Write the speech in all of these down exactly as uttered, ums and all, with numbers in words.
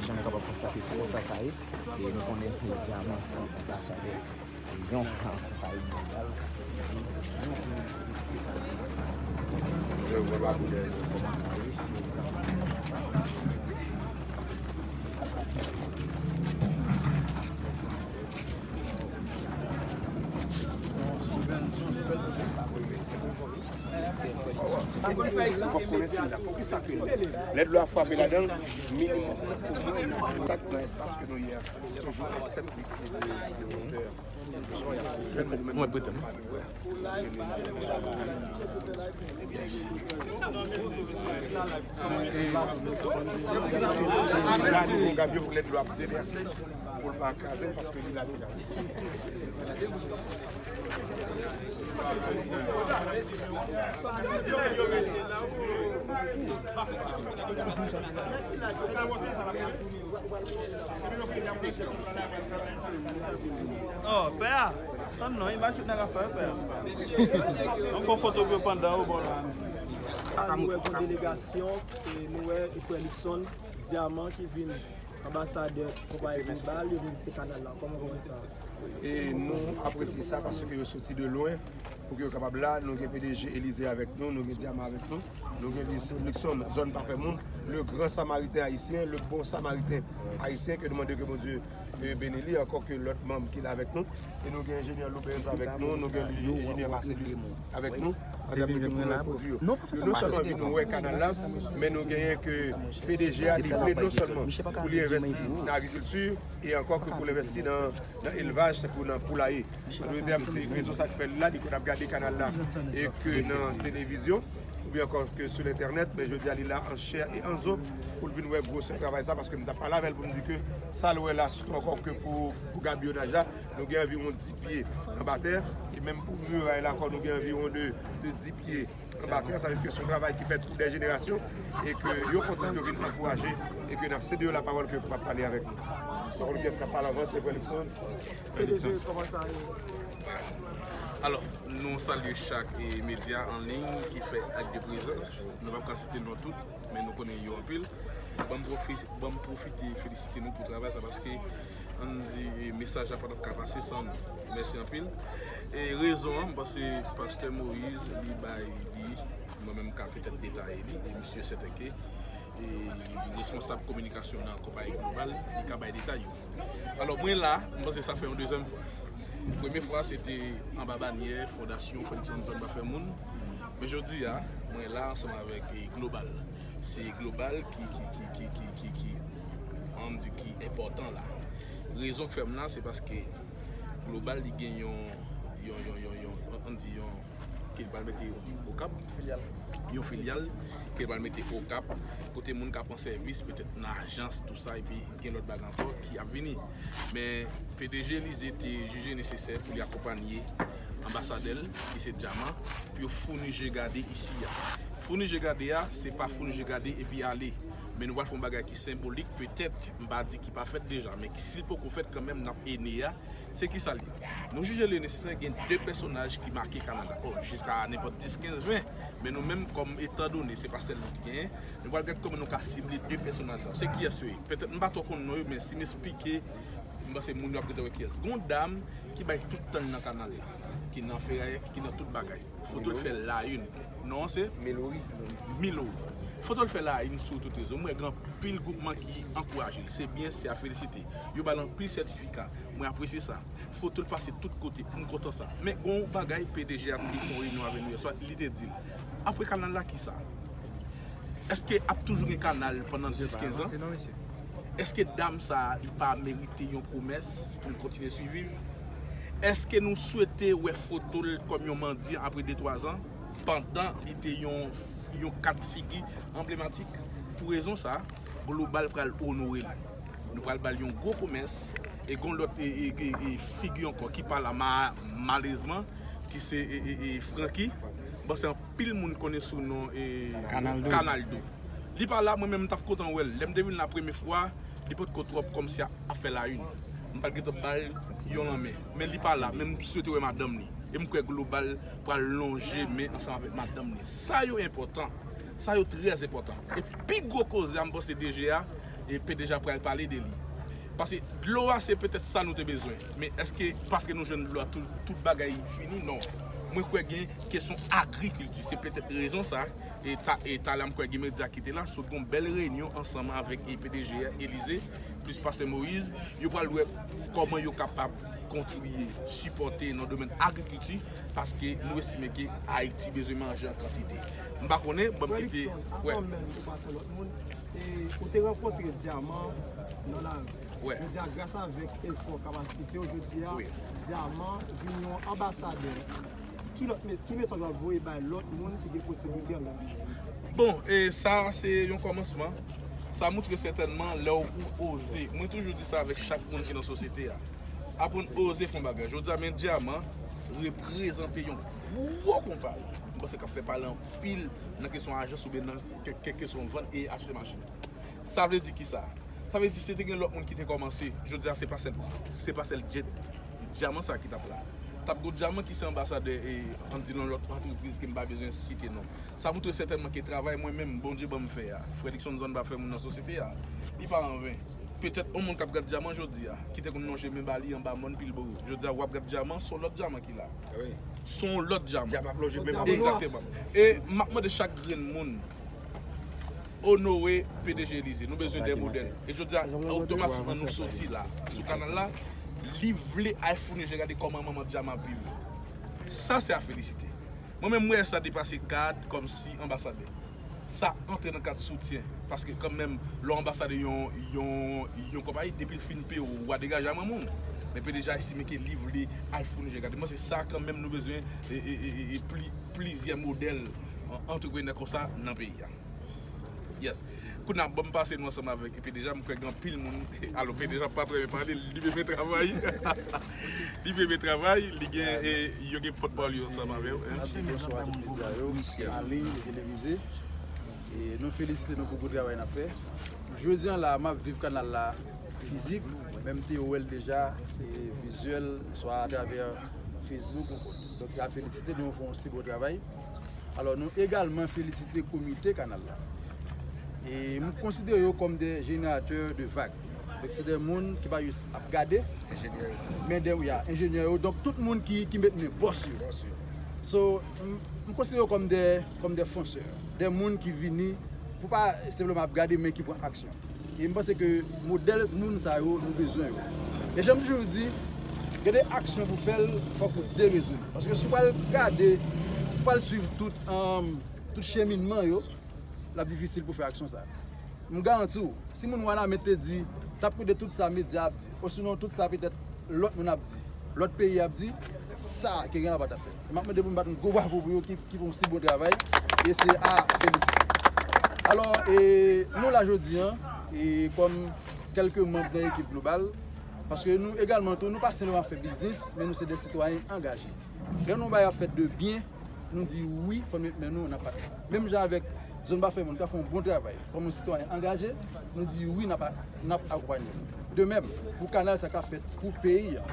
Jan nou kapab konstate, se konsa sa ye. E nou konnen ke Dyaman se anbasadè yon konpayi global. Lè dlo a frape ladan l, minimòm kontak nan espas ke nou ye a, toujou a sèt lit de, de wotè. Mwen prete m. Gade pou lè dlo ap devèse, pou l pa kraze l, paske li la deja. Oh, pè a. Tann non, i ba tout nèg afè, pè a. Ann fè yon foto pou yo pandan ou bò la. A, nou wè gon delegasyon, e nou wè frè Luckson, Dyaman ki vin anbasadè konpayi global, yo vin vizite kanal la. Kòman w wè sa? E nou apresye sa paske yo soti de lwen pou ke yo kapab la. Nou gen P D G Elize avèk nou, nou gen Dyaman avèk nou, nou gen Luckson, zòn pa fè moun, le grand samaritain haïtien, le bon samaritain haïtien, ke nou mande ke Bondye e beni li, ankò ke lòt manm ki la avèk nou. E nou gen enjenyè Loubens avèk nou, nou gen enjenyè Marcelus avèk nou, an tèm de ke pou nou entwodui yo. Yo non sèlman vin wè kanal la, men nou genyen ke P D G a, li vle non sèlman pou li envèsti nan agrikilti, e ankò ke pou l envèsti nan, nan elvaj, tankou nan poulaye. An dòt tèm, se rezon sa k fè l la, li konn ap gade kanal la, e ke nan televizyon, oubyen ankò ke sou lentènèt, men jodi a li la an chè e an zo pou l vin wè gwosè travay sa, paske m t ap pale avè l pou m di ke sa l wè la, sitou ankò ke pou, pou gabyonaj la, nou gen anviwon dis pye anba tè, e menm pou miray la ankò, nou gen anviwon de, de dis pye anba tè, sa vle di ke se yon travay ki fèt pou dè jenerasyon, e ke yo kontan yo vin ankouraje, e ke n ap sede yo lapawòl ke yo kapab pale avèk nou. Pa konn kiyès k ap pale anvan, se frè Luckson. P D G, kòman sa ye? Alò, nou salye chak e medya an liy ki fè ak de prezans. Nou p ap ka site non tout, men nou konnen yo anpil. Ban m pwofi- ban m pwofite felisite nou pou travay sa, paske ann di e mesaj la pa t ap ka pase san nou. Mèsi anpil. E rezon an, m panse pastè Moïse li bay li, mwen menm m ka petèt detaye li, e misye sèten ke e responsab kominikasyon nan konpayi global, li ka bay detay yo. Alò, mwen la, m panse sa fè yon dezyèm fwa. Premye fwa, se te anba banyè Fondasyon Fredrickson Zòn Pa Fè Moun. Men jodi a, mwen la ansanm avèk e, Global. Se Global ki, ki, ki, ki, ki, ki, ki, ann di ki enpòtan la. Rezon k fè m la, se paske Global, li gen yon, yon, yon, yon, yon, ann di yon, ke l pral mete Okap. Yon filyal ke l pral mete Okap, kote moun ka pran sèvis, petèt nan ajans, tou sa, epi gen lòt bagay ankò ki ap vini. Men P D G Elize te jije nesesè pou li akonpanye anbasadè l, ki se Dyaman, pou yo founi je gade isi a. Founi je gade a, se pa founi je gade epi ale. Men nou pral fè yon bagay ki senbolik, petèt, m pa di ki pa fèt deja, men ki, si l poko fèt kanmenm, n ap ene a, se kisa l ye? Nou jije li nesesè gen de pèsonaj ki make kanal la. Bon, jiska nenpòt dis, kenz, ven, men nou menm kòm etandone se pa sèl nou ki genyen, nou pral gade kòman nou ka sible de pèsonaj sa yo. Se kiyès yo ye? Petèt m pa twò konn non yo, men si m esplike, m panse moun yo ap gentan wè kiyès. Gen yon dam ki bay tout tan l nan kanal la, ki nan ferayè, ki nan tout bagay. Foto l fè la une. Non, se? Milori. Milori. Foto l fè la une sou tout rezo. M wè gen anpil gwoupman ki ankouraje l. Se byen, se a felisite. Yo ba l anpil sètifika. Mwen apresye sa. Foto l pase tout kote. M kontan sa. Men gen yon bagay P D G a te fè yon reyinyon avè nou yèswa, li te di l, apre kanal la, kisa? Èske ap toujou gen kanal pandan dis, kenz an? Èske dam sa a, li pa merite yon pwomès pou l kontinye siviv? Èske nou swete wè foto l kòm yon mandyan apre de, twa zan, pandan li te yon, yon kat figi anblematik? Pou rezon sa a, Global pral onore l. Nou pral ba l yon gwo pwomès, e gen yon lòt e, e, e, e figi ankò ki pa la ma, malerezman, ki se e, e, e Francky. Bon, se anpil moun konnen sou non e Kanaldo. Kanaldo. Li pa la, mwen menm m t ap kontan wè l. Lè m te vin la premye fwa, li potko twòp kòmsi a ap fè la une. M pa t gentan ba l yon lanmen. Men li pa la, men m swete wè madanm li. E m kwè Global pral lonje men ansanm avèk madanm li. Sa yo enpòtan. Sa yo trè enpòtan. E pi gwo koze a, m panse D G a, e P D G a pral pale de li. Paske dlo a se petèt sa nou te bezwen. Men èske paske nou jwenn dlo a tout, tout bagay fini? Non. Mwen kwè gen kesyon agrikilti, se petèt rezon sa. E ta, e talè m kwè gen medya ki te la, sot gon bèl reyinyon ansanm avèk e P D G a, Elize, plis pastè Moyiz. Yo pral wè kòman yo kapab kontribiye, sipòte nan domèn agrikilti, paske nou estime ke Ayiti bezwen manje an kantite. M pa konnen, ban m kite. Fredrickson, avan menm ou pase lòt moun, e, ou te rankontre Dyaman nan lari. Jodi a, gras avèk efò, kapasite w, jodi a, Dyaman vin yon anbasadè. Ki lòt mes-, ki mesaj w ap voye bay lòt moun ki gen posiblite anlè biznis? Bon, e sa se yon kòmansman. Sa montre sètènman lè w ou oze. Mwen toujou di sa avèk chak moun ki nan sosyete a. Aprann oze fè yon bagay. Jodi a, men Dyaman reprezante yon gwo konpayi. M panse k ap fè pale anpil nan kesyon ajans oubyen nan kè-, kèlkeswa vann e achte machin. Sa vle di kisa? Sa vle di si te gen lòt moun ki te kòmanse, jodi a se pa sèl, se pa sèl Dye-, Dyaman sa ki t ap la. T ap gon Dyaman ki se anbasadè e ann di nan lòt antrepriz ke m pa bezwen site non. Sa montre sètènman ke travay mwen menm, Bondye ban m fè a, Fredrickson Zòn pa fè moun nan sosyete a, li pa anven. Petèt yon moun k ap gad Dyaman jodi a, ki te konn lonje men ba li anba mòn Pilboro. Jodi a, w ap gad Dyaman, se yon lòt Dyaman ki la. Wi. Se yon lòt Dyaman. Dyaman ap lonje men ba mòn. Egzakteman. E m ap mande chak grenn moun, onore P D G Elize. Nou bezwen de modèl. E jodi a, otomatikman nou soti la, sou kanal la, li vle al founi je gade kòman manman Dyaman ap viv. Sa se a felisite. Mwen menm, m wè sa depase kad kòmsi anbasadè. Sa antre nan kad soutyen. Paske kanmenm, lè w anbasadè yon, yon, yon konpayi, depi l fin peye w, w a degaje a manman w. Men P D G a estime ke li vle al founi je gade. Mwen se sa kanmenm nou bezwen, e, e, e, e, e pli, plizyè modèl, an, antreprenè konsa nan peyi a. Yes. Kounye a, ban m pase nou ansanm avèk P D G a, m kwè gen anpil moun. Alò, P D G a pa trè byen pale, li renmen travay. Li renmen travay, li gen, e, yo gen pòtpawòl yo ansanm avè w, hein. N ap di bonswa a tout medya yo, an liy, e televize. E nou felisite nou pou gwo travay n ap fè. Jodi a la, m ap viv kanal la fizik, men m te wè l deja, e vizyèl, swa atravè Facebook ou kòt. Donk, se a felisite, nou fè yon si bon travay. Alò, nou egalman felisite komite kanal la. E m konsidere yo kòm de jeneratè de vag. Donk, se de moun ki pa jis ap gade, men de, ya, enjenyè yo. Donk, tout moun ki, ki met men, bòs yo. So, m, m konsidere yo kòm de, kòm de fonsè. De moun ki vini pou pa senpleman ap gade, men ki pran aksyon. E m panse ke modèl moun sa yo, nou bezwen yo. E jan m toujou di, gen de aksyon pou fè l, fòk ou de rezon. Paske si w pral gade, ou pral swiv tout, um, tout cheminman yo, l ap difisil pou fè aksyon sa. M garanti w, si moun Wanament te di, t ap koute tout sa medya ap di, osinon tout sa petèt lòt moun ap di, lòt peyi ap di, sa Kerry Laporte ap fè. M ap mande pou m bat yon gwo bravo pou yo ki, ki fè yon si bon travay, e se a felisite. Alò, e, nou la jodi a, e kòm kèlke manm nan ekip global, paske nou egalman tou, nou pa senpleman ap fè biznis, men nou se de sitwayen angaje. Lè nou bay ap fèt de byen, nou di wi, fò n met men nou nan pat la. Menm jan avèk Zòn Bafèmon, k ap fè yon bon travay. Kòm yon sitwayen angaje, nou di wi, n ap, n ap akonpanye. De menm, pou kanal sa k ap fèt pou peyi a,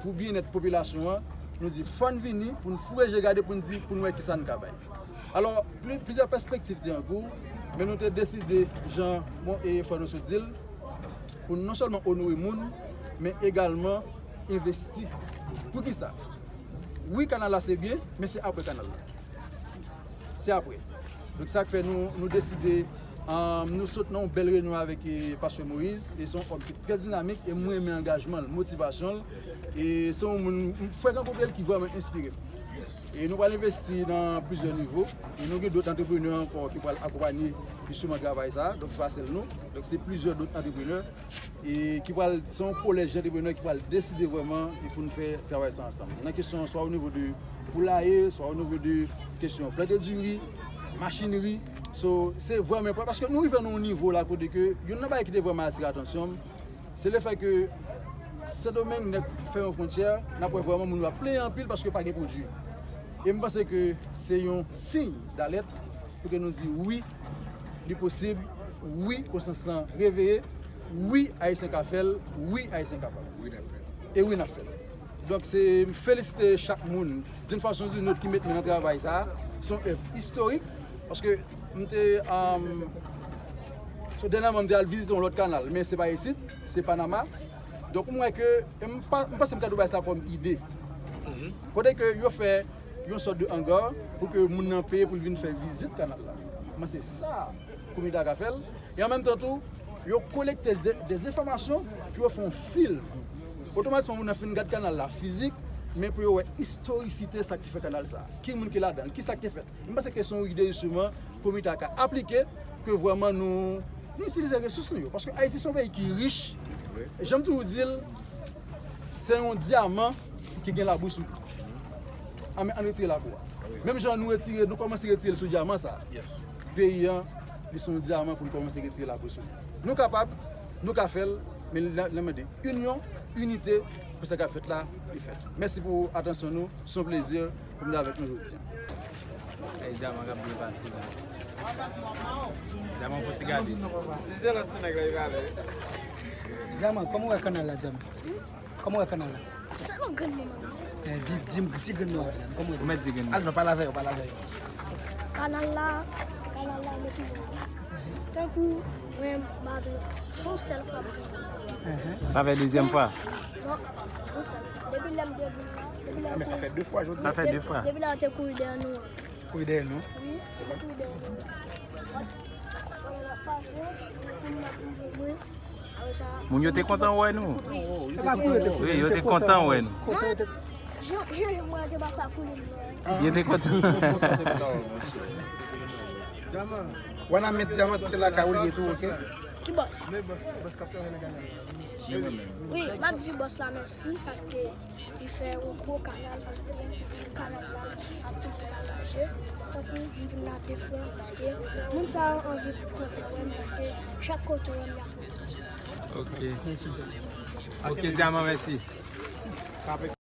pou byennèt popilasyon an, nou di fò n vini pou n foure je gade, pou n di, pou n wè kisa n ka bay. Alò, pli-, plizyè pèspektiv te an kou, men nou te deside, jan, bon, e fò nou sot di l, pou n non sèlman onore moun, men egalman envesti. Poukisa? Wi, kanal la se byen, men se apre kanal la. Se apre. Donk, sa k fè nou, nou deside, um, nou sot nan yon bèl reyinyon avèk, e, pastè Moïse, e se yon òm ki trè dinamik, e mwen renmen angajman l, motivasyon l, e se yon moun, m fèk rankontre l ki vrèman enspire m. E nou pral envesti nan plizyè nivo, e nou gen dòt antreprenè ankò ki pral akonpanye jisteman travay sa, donk se pa sèl nou, donk se plizyè dòt antreprenè. E ki pral, se yon kolèj antreprenè ki pral deside vrèman e pou n fè travay sa ansanm. Nan kesyon swa o nivo de poulaye, swa o nivo de kesyon plante diri, machinri. So, se vrèman enpòtan paske nou rive nan yon nivo la kote ke youn nan bagay ki te vrèman atire atansyon m, se lefèt ke Sendomeng nèk fèmen fwontyè, n ap wè vrèman moun yo ap plenyen anpil paske pa gen pwodui. E m panse ke se yon siy dalèt pou ke nou di wi, li posib, wi, konsyans lan reveye, wi, Ayisyen ka fè l, wi, Ayisyen kapab. Wi, n ap fè l. E wi, n ap fè l. Donk, se, m felisite chak moun, d'une façon ou d'une autre, ki met men nan travay sa a. Se yon èv istorik, paske m te, um, So, dènyèman, m te al vizite yon lòt kanal, men se pa isit, se Panama. Donk, m wè ke, e m pa, m panse m ka dwe bay sa kòm ide. Kote ke yo fè yon sòt de hangar pou ke moun nan peye pou l vin fè vizit kanal la. M panse sa, komite a ka fè l. E an menm tan tou, yo kolekte de, de enfòmasyon pou yo fè yon fil. Otomatikman, moun nan fin gad kanal la fizik, men pou yo wè istorisite sa ki fè kanal sa. Ki moun ki ladan l, ki sa ki te fèt. M panse ke se yon ide, jisteman, komite a ka aplike, ke vrèman nou, nou itilize resous nou yo. Paske Ayiti se yon peyi ki rich. Wi. E jan m toujou di l, se yon dyaman ki gen labou sou li. An, ann retire labou a. Wi. Menm jan nou retire, nou kòmanse retire l sou dyaman sa. Yes. Peyi an, li se yon dyaman pou nou kòmanse retire labou sou li. Nou kapab, nou ka fè l, men lè, lè mande inyon, inite, pou sa k ap fèt la, li fèt. Mèsi pou atansyon nou. Se yon plezi pou m te avèk nou jodi a. Ay, Djaman k ap byen pase la. Djaman fò ti gade. Si se lòt ti nèg la, li pale. Djaman, kòman w wè kanal la, Djaman? Kòman w wè kanal la? Sèlman grenn mo m ap di. Eh, di, di, di grenn mo a, Djaman. Kòman w wè? Ou mèt di grenn mo. Al non, pale avè yo, pale avè yo. Kanal la, kanal la, mete yo. Tankou, mwen, m ap, se yon sèl fwa m fè. Sa fè dezyèm fwa? Non, yon sèl fwa. Depi lè m te vin la, depi lè m te... Men sa fè de fwa jodi. Sa fè de fwa. Depi lè yo te kouri dèyè nou an. Kouri dèyè nou? Wi, yo te kouri dèyè nou. Pandan n ap pase, moun nan vin jwenn mwen. Apre sa, moun yo te kontan wè nou. Wi. Wi, yo te kontan wè nou. Kote yo te... Jan, jan mwen te pase a kouri m nan. Yo te kontan. Wè nan men Dyaman, se lakay ou li ye tou, oke? Ki bòs? Wi, m ap di bòs la mèsi paske li fè yon gwo kanal, paske kanal la ap toujou ap mache. Tankou m vin la de fwa paske moun sa yo anvi kontan wè m paske chak kote w wè m y ap wè m. Ok. Mèsi, Dyaman. Ok, Dyaman, mèsi.